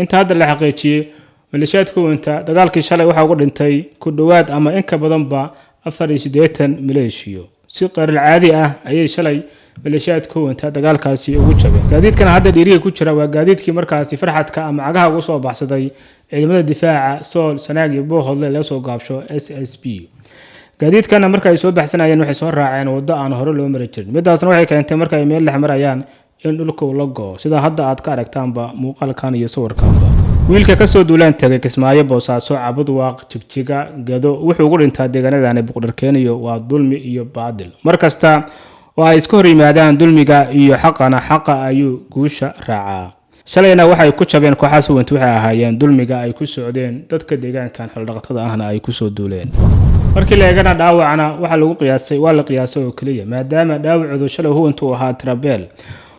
Inta hadda la xaqiijiyey, maleeshiyaadka huwanta dagaalkii shalay waxaa uga dhintay ku dhowaad ama in ka badanba 84 maleeshiyo. Si qeyral caadi ah ayay shalay maleeshiyaadka huwanta dagaalkaasi ugu jabeen. Gaadiidkan hadda dhiiriga ku jira waa gaadiidkii markaasi farxadka ama cagaha ugu soo baxsaday ciidamada difaaca Sool, Sanaag iyo Boohodle laga soo gaabsho SSB. Gaadiidkana marka ay soo baxsanayeen waxay soo raaceen waddo aan hore loo mari jirin. Midaasna waxay keentay marka ay meel dhex marayaan in dhulka uu la go'o, sida hadda aad ka aragtaanba muuqaalkan iyo sawirkanba. Wiilka kasoo duulaan tagay Kismaayo, Boosaaso, Cabudwaaq, Jigjiga, Gado wuxuu ugu dhintaa deegaanadani Buqdharkeeniyo waa dulmi iyo baadil. Mar kasta oo ay iska hor yimaadaan dulmiga iyo xaqana, xaqa ayuu guusha raacaa. Shalayna waxay ku jabeen kooxaas huwanti waxay ahaayeen dulmiga ay ku socdeen dadka deegaankan xoolodhaqatada ahna ay kusoo duuleen. Markii la eegana dhaawacna waxaa lagu qiyaasay, waa la qiyaasay oo keliya, maadaama dhaawacoodu shalay huwanta uu ahaa tirabeel.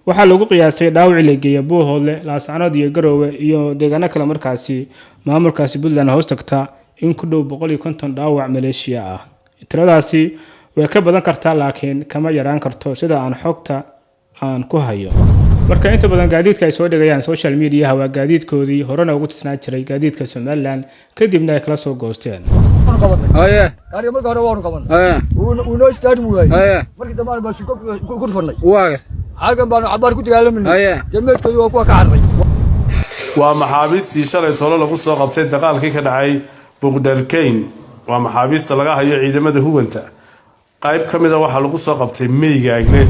Waxaa lagu qiyaasay dhaawacii la geeya Buuhoodle, Laascanood iyo Garoowe iyo deegaano kale markaasi maamulkaasi Puntland hoos tagta in ku dhow 150 dhaawac maleeshiya ah. Tiradaasi way ka badan kartaa, laakiin kama yaraan karto sida aan xogta aan ku hayo. Marka inta badan gaadiidka ay soo dhigayaan social mediaha waa gaadiidkoodii horena ugu tisnaan jiray gaadiidka Somaliland, kadibna ay kala soo goosteen. Haye. Gaariga marka hore waanu qabanay. Haye. Wuu noo istaagi waayey. Haye. Markii dambe aanu baasuko ku dhufannay. Waaga. Halkan baanu cabaar ku dagaalamanay. Haye. Dee meydkoodii waa kuwa ka carray. Waa maxaabiistii shalay tolo lagu soo qabtay dagaalkii ka dhacay Buqdharkeyn. Waa maxaabiista laga hayo ciidamada huwanta. Qayb ka mida waxaa lagu soo qabtay Meygaagle.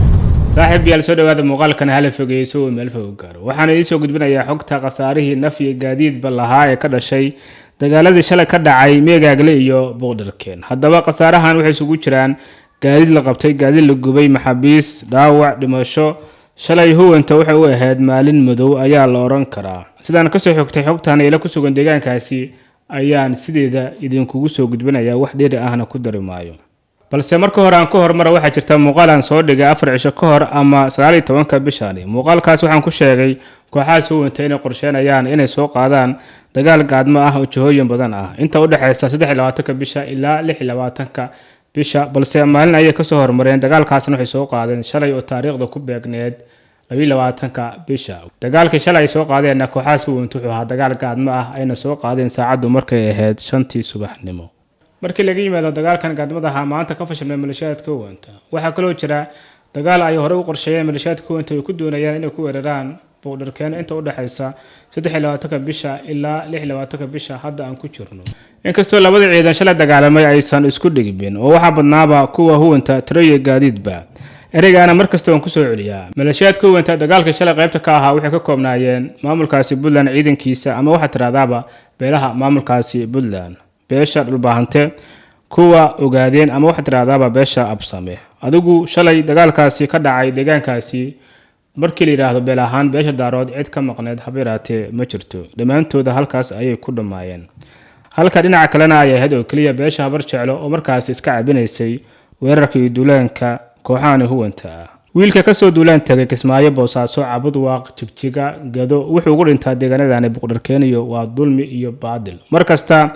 Saaxiib yaal, soo dhawaada. Muuqaalkan hala fogeeyso oo meel fog gaaro. Waxaan idiin soo gudbinayaa xogta khasaarihii naf iyo gaadiidba lahaa ee ka dhashay dagaaladii shalay ka dhacay Meegaagle iyo Buuqdharkeen. Haddaba khasaarahan waxay isugu jiraan gaadiid la qabtay, gaadiid la gubay, maxaabiis, dhaawac, dhimasho. Shalay huwanta waxay u ahayd maalin madow ayaa la odhan karaa. Sidaan kasoo xogtay xogtan ila ku sugan deegaankaasi ayaan sideeda idinkugu soo gudbinayaa, wax dheeri ahna ku dari maayo. Balse marka hore aan ka hormara, waxaa jirta muuqaal aan soo dhigay 4 cisho ka hor ama 19-ka bishani. Muuqaalkaas waxaan ku sheegay kooxahaas huwanta inay qorsheynayaan inay soo qaadaan dagaal gaadmo ah oo jihooyin badan ah inta u dhexeysa 23-ka bisha ilaa 26-ka bisha. Balse maalin ayay kasoo hormareen, dagaalkaasna waxay soo qaadeen shalay oo taariikhda ku beegneed 22-ka bisha. Dagaalkii shalay ay soo qaadeenna kooxahaas huwanta wuxuu ahaa dagaal gaadmo ah ayna soo qaadeen saacaddu markay ahayd 5-tii subaxnimo. Markii laga yimaado dagaalkan gaadmadaha maanta ka fashilmay maleeshiyaadka huwanta, waxaa kaloo jira dagaal ay horey u qorsheeyeen maleeshiyaadka huwanta ay ku doonayaan inay ku weeraraan Buuqdharkeen inta u dhexeysa 23-ka bisha ilaa 26-ka bisha hadda aan ku jirno. Inkastoo labada ciidan shalay dagaalamay aysan isku dhigmin oo waxaa badnaaba kuwa huwanta tiro iyo gaadiidba, ereygaana markasta waan kusoo celiyaa. Maleeshiyaadka huwanta dagaalka shalay qaybta ka ahaa waxay ka koobnaayeen maamulkaasi Puntland ciidankiisa, ama waxaa tiraahdaaba beelaha maamulkaasi Puntland, beesha Dhulbaahante, kuwa Ogaadeen, ama waxaa tiraahdaaba beesha Absame. Adigu shalay dagaalkaasi ka dhacay deegaankaasi, markii la yidhaahdo beel ahaan beesha Daarood cid ka maqneed haba yaraatee ma jirto, dhammaantooda halkaas ayay ku dhammaayeen. Halka dhinaca kalena ay ahayd oo keliya beesha Habar Jeclo oo markaasi iska cabinaysay weerarka iyo duulaanka kooxahani huwanta ah. Wiilka kasoo duulaan tagay Kismaayo, Boosaaso, Cabudwaaq, Jigjiga, Gado wuxuu ugu dhintaa deegaanadani Buqdharkeeniyo waa dulmi iyo baadil. Mar kasta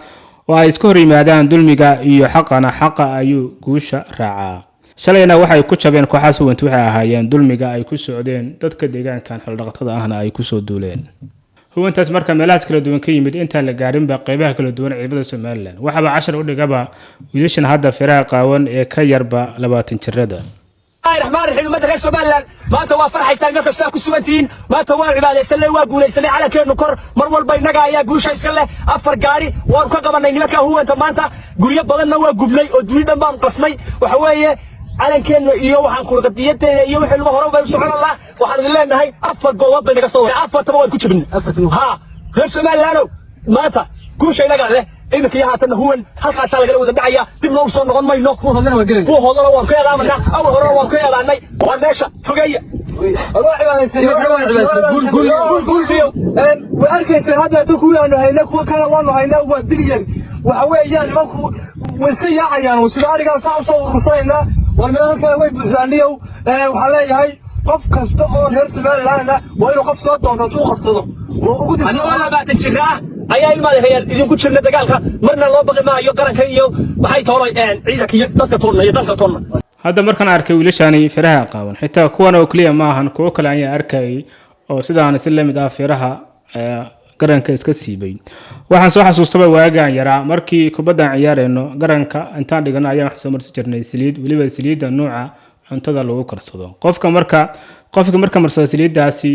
oo ay iska hor yimaadaan dulmiga iyo xaqana, xaqa ayuu guusha raacaa. Shalayna waxay ku jabeen kooxaas huwanti waxay ahaayeen dulmiga ay ku socdeen dadka deegaankan xoolodhaqatada ahna ay kusoo duuleen. Huwantaas marka meelahaas kala duwan ka yimid, intaan la gaarinba qeybaha kala duwan ciidamada Somaliland, waxaaba cashar u dhigaba wiilashan hadda firaha qaawan ee ka yarba 20 jirada. Raxmaan raxiim. Ummadda reer Somaliland maanta waa farxaysaan meel kastaa ku sugantihiin. Maanta waan cibaadaysanay, waa guulaysanay. Calankeenu kor mar walba, innaga ayaa guusha iska leh. Afar gaari waanu ka qabanay nimanka huwanta maanta, guryo badanna waa gubnay oo duni dhan baanu qasnay. Waxa weeye calankeenna iyo waxaan kurqadiyadeeda iyo wixii lagu hore baynu socon lahaa. Waxaan idin leenahay afar goobood bay naga soo waray, afartaba waan ku jabinay. Ha, reer Somalilandow, maanta guusha innagaa leh. Iminka iyo haatanna huwan halkaasaa lagala wada dhacaya, dib noogu soo noqon mayno. Kuwa hoodana waan ka eedaamanaa, awal horena waan ka eedaanay. Waa meesha fogeeya. Way arkayseen haddeeto kuwiaanu hayna, kuwa kale waanu haynaa, waa bilyan. Waxa weeyaan nimanku way iska yaacayaan sida arigaa saa usoo urursanaynaa. War meel kale way buuxdaaniyow. Waxaan leeyahay qof kasta oo reer Somaliland waa inuu qof soo doonta si u qabsado oo ugu Annagoo 20 jira ah ayaa ilmaadahayaal idinku jirna dagaalka, marna loo baqi maayo qaranka iyo maxay toolay ciidanka iyo dadka toonna iyo dalka toonna. Hadda markaan arkay wiilashani firaha qaawan, xitaa kuwan oo keliya ma ahan, kuwo kale ayaan arkayay oo sidaana si lamid ah firaha Garanka iska siibay. Waxaan soo xasuustaba waagaan yaraa, markii kubaddan ciyaareyno, garanka intaan dhigano ayaan wax soo marsi jirnay saliid, weliba saliidda nuuca cuntada lagu karsado. Qofka marka, qofka marka marsada saliiddaasi,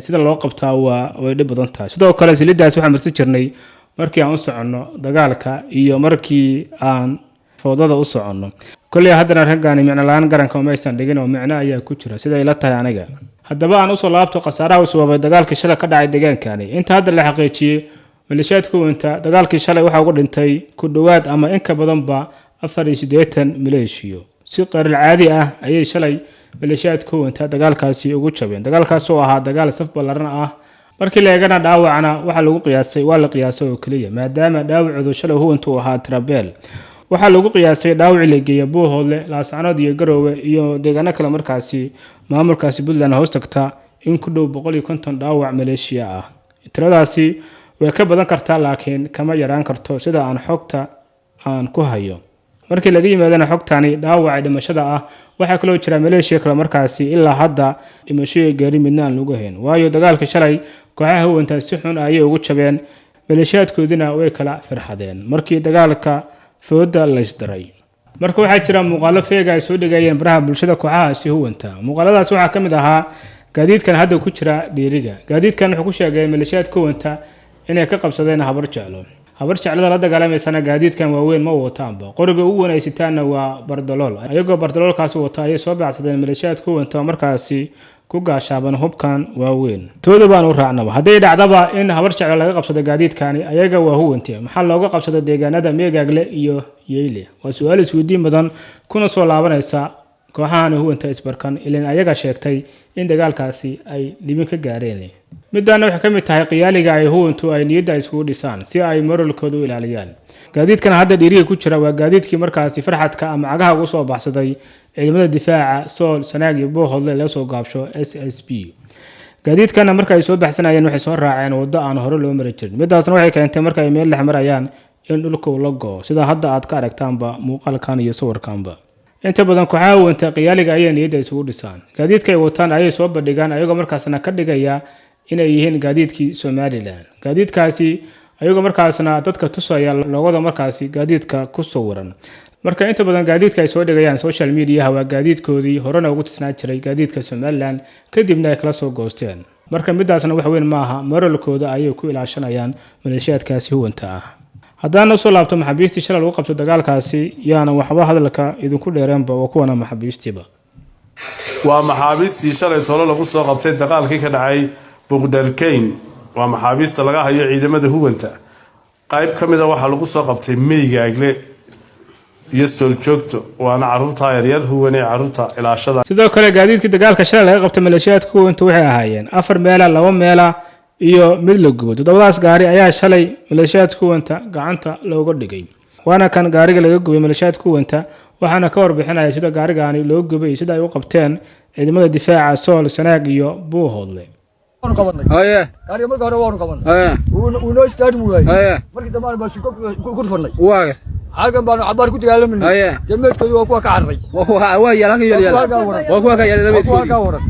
sida loo qabtaa waa way dhib badan tahay. Sidoo kale saliiddaasi waxaan marsi jirnay markii aan u soconno dagaalka iyo markii aan foodada u soconno. Kolley haddana raggaani micno la-aan garanka umaysan dhigin oo micno ayaa ku jira, sida ila tahay aniga. Haddaba aan usoo laabto khasaaraha uu sababay dagaalkii shalay ka dhacay deegaankani. Inta hadda la xaqiijiyey, maleeshiyaadka huwanta dagaalkii shalay waxaa uga dhintay ku dhowaad ama in ka badanba 84 maleeshiyo. Si qeyral caadi ah ayay shalay maleeshiyaadka huwanta dagaalkaasi ugu jabeen, dagaalkaas oo ahaa dagaal saf ballaran ah. Markii la eegana dhaawacna waxaa lagu qiyaasay, waa la qiyaasay oo keliya, maadaama dhaawacoodu shalay huwanta uu ahaa trabeel. Waxaa lagu qiyaasay dhaawacii la geeya Buuhoodle, Laascanood iyo Garoowe iyo deegaano kale markaasi maamulkaasi Puntland hoos tagta in ku dhow 150 dhaawac maleeshiya ah. Tiradaasi way ka badan kartaa, laakiin kama yaraan karto, sida aan xogta aan ku hayo. Markii laga yimaadana xogtani dhaawaca dhimashada ah, waxaa kaloo jira maleeshiya kale markaasi ilaa hadda dhimasho gaari midna aan lagu hayn, waayo dagaalka shalay kooxaha huwanta si xun ayay ugu jabeen, maleeshiyaadkoodina way kala firxadeen markii dagaalka fooda laysdaray. Marka waxaa jira muuqaalo feega ay soo dhigayeen baraha bulshada kooxahaasi huwanta. Muuqaaladaas waxaa ka mid ahaa gaadiidkan hadda ku jira dhiiriga. Gaadiidkan wuxuu ku sheegay maleeshiyaadka huwanta inay ka qabsadeen Habar Jeclo. Habar Jeclada la dagaalamaysana gaadiidkan waaweyn ma wataanba, qoriga ugu wanaysitaanna waa bardalool. Ayagoo bardaloolkaasi wata ayay soo baacsadeen maleeshiyaadka huwanta oo markaasi ku gaashaaban hubkan waaweyn. Tooda baan u raacnaba, hadday dhacdaba in Habar Jeclo laga qabsado gaadiidkani, ayaga waa huwante, maxaa looga qabsada deegaanada Meegaagle iyo Yeyle? Waa su-aal isweydiin badan kuna soo laabanaysa kooxahani huwanta isbarkan, ilan ayaga sheegtay in dagaalkaasi ay libin ka gaareen. Midaana waxay ka mid tahay qiyaaliga ay huwantu ay niyadda iskugu dhisaan si ay moralkooda u ilaaliyaan. Gaadiidkan hadda dhiiriga ku jira waa gaadiidkii markaasi farxadka ama cagaha ugu soo baxsaday ciidamada difaaca Sool, Sanaag iyo Buuhoodle laga soo gaabsho SSB. Gaadiidkana marka ay soo baxsanayeen waxay soo raaceen waddo aan hore loo mari jirin. Midaasna waxay keentay marka ay meel dhex marayaan in dhulka uu la go'o, sida hadda aad ka aragtaanba muuqaalkan iyo sawirkanba. Inta badan kooxaha huwanta qiyaaliga ayay niyadda isugu dhisaan. Gaadiidka ay wataan ayay soo bandhigaan, ayagoo markaasna ka dhigaya inay yihiin gaadiidkii Somaliland, gaadiidkaasi ayagoo markaasna dadka tusaya loogada markaasi gaadiidka ku sawiran. Marka inta badan gaadiidka ay soo dhigayaan social mediaha waa gaadiidkoodii horena ugu tisnaa jiray gaadiidka Somaliland, kadibna ay kala soo goosteen. Marka midaasna wax weyn maaha, moralkooda ayay ku ilaashanayaan maleeshiyaadkaasi huwanta ah. Haddaan usoo laabto maxaabiistii shalay lagu qabto dagaalkaasi, yaana waxba hadalka idinku dheereenba, waa kuwana maxaabiistiiba. Waa maxaabiistii shalay tolo lagu soo qabtay dagaalkii ka dhacay Buqdharkayn. Waa maxaabiista laga hayo ciidamada huwanta. Qayb ka mida waxaa lagu soo qabtay Meygaagle iyo Sooljoogto, waana caruurta yaryar huwan ee caruurta ilaashada. Sidoo kale gaadiidkii dagaalka shalay laga qabtay maleeshiyaadka huwanta waxay ahaayeen afar meela, laba meela iyo mid la gubo. Toddobadaas gaari ayaa shalay maleeshiyaadka huwanta gacanta looga dhigay. Waana kan gaariga laga gubay maleeshiyaadka huwanta, waxaana ka warbixinaya sida gaarigaani loo gubay iyo sida ay u qabteen ciidamada difaaca Sool, Sanaag iyo Buuhoodle. Waanu qabanay. Gaariga marka hore waanu qabanay. Wuu noo istaagi waayey. Markii dambe aan baasuko ku dhufanay. Halkan baanu cabaar ku dagaalamanay. Dee meedkoodii waa kuwa ka cararay. Waa yaal halkan yaal. Waa kuwa halkaa waran. Waa kuwa ka yaal. Waa kuwa halkaa waran.